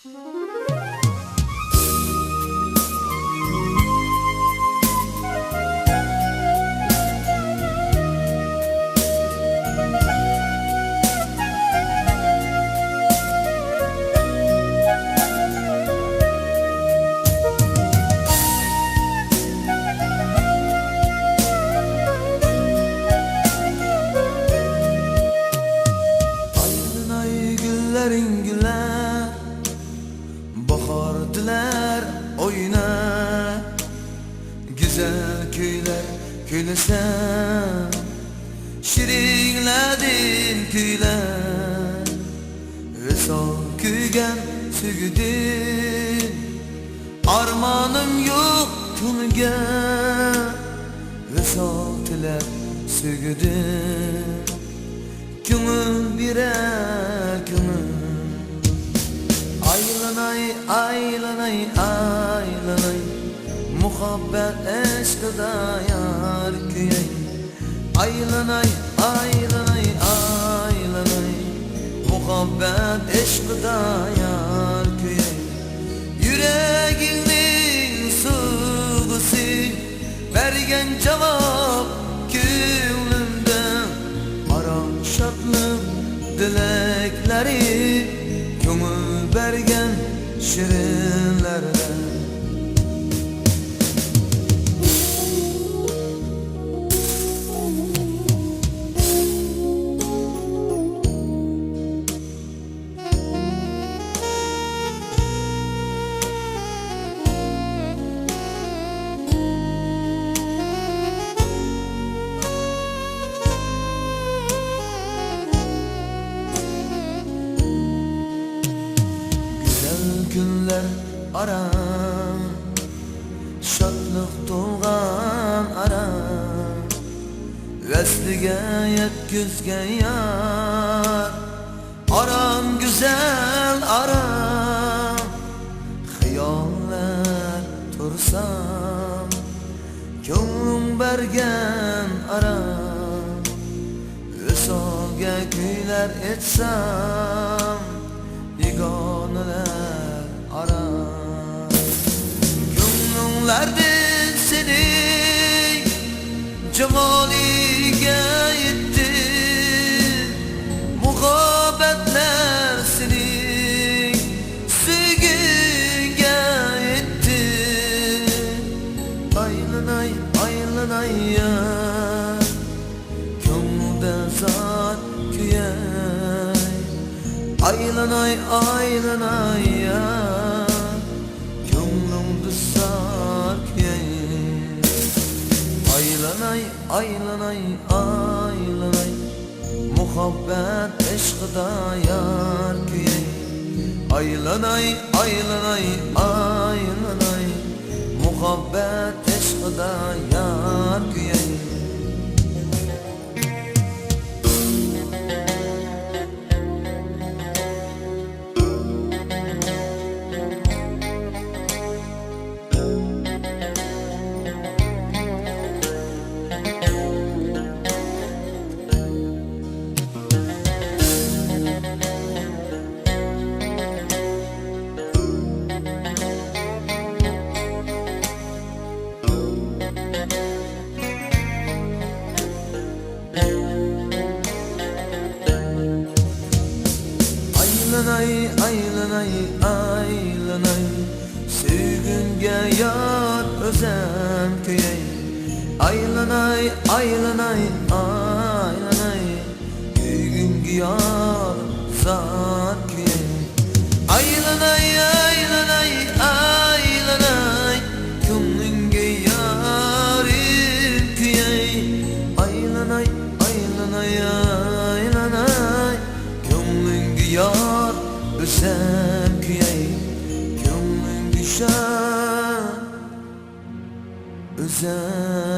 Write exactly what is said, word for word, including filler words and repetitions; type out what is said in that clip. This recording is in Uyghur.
ئايلىناي گۈللەرنىڭ گۈلى، باھار تىلەر ئوينا، گۈزەل كۈيلەر كۈيلىسە، شېرىنلەردىن كۈيلەر، ۋىسال كۆيگەن سۆيگۈدىن، ئارمانىم يوق كۆڭۈلگە، ۋىسال تىلەپ سۆيگۈدىن. كۆڭۈل بېرەر كۆڭۈل. ئايلىناي، ئايلىناي، ئايلىناي، مۇھەببەت ئىشقىدا يار كۆيەي. ئايلىناي، ئايلىناي، ئايلىناي، مۇھەببەت ئىشقىدا يار كۆيەي. يۈرەكىڭنىڭ سۇغۇسى بەرگەن جاۋاب كۆڭلۈمدە، ئارام شادلىق دىلەكلىرى كۆڭۈل بەرگەن شېرىنلەردە. گۈزەل كۈنلەر ئارام، شادلىق تولغان ئارام، ۋەسلىگە يەتكۈزگەن يار. ئارام، گۈزەل ئارام، خىياللار تۇرسام، كۆڭلۈڭ بەرگەن ئارام. ۋىسالگە كۈيلەر ئېيتسام، بىگانىلەر ئارا. كۆڭلۈڭلەردىن سېنىڭ جامالىڭگە يەتتى، مۇھەببەتلەر سېنىڭ سۆيگۈڭگە يەتتى. ئايلىناي، ئايلىناي يا، كۆڭلۈڭدە زار كۆيەي. ئايلىناي، ئايلىناي يا، كۆڭلۈڭدە زار كۆيەي. ئايلىناي، ئايلىناي، ئايلىناي، مۇھەببەت ئىشقىدا يار كۆيەي. ئايلىناي، ئايلىناي، ئايلىناي، مۇھەببەت ئىشقىدا يار كۆيەي. ئايلىناي، ئايلىناي، ئايلىناي، سۆيگۈڭگە يار ئۆزۈم كۆيەي. ئايلىناي، ئايلىناي، ئايلىناي، كۆيگۈڭگە يار زار كۆيەي. ئايلىناي، ئايلىناي، ئايلىناي، كۆڭلۈڭگە يارىم كۆيەي. ئايلىناي، ئايلىناي، ئايلىناي، كۆڭلۈڭگە يار ئۆزۈم كۆيەي. كۆڭلۈڭگە شاد ئۆزۈم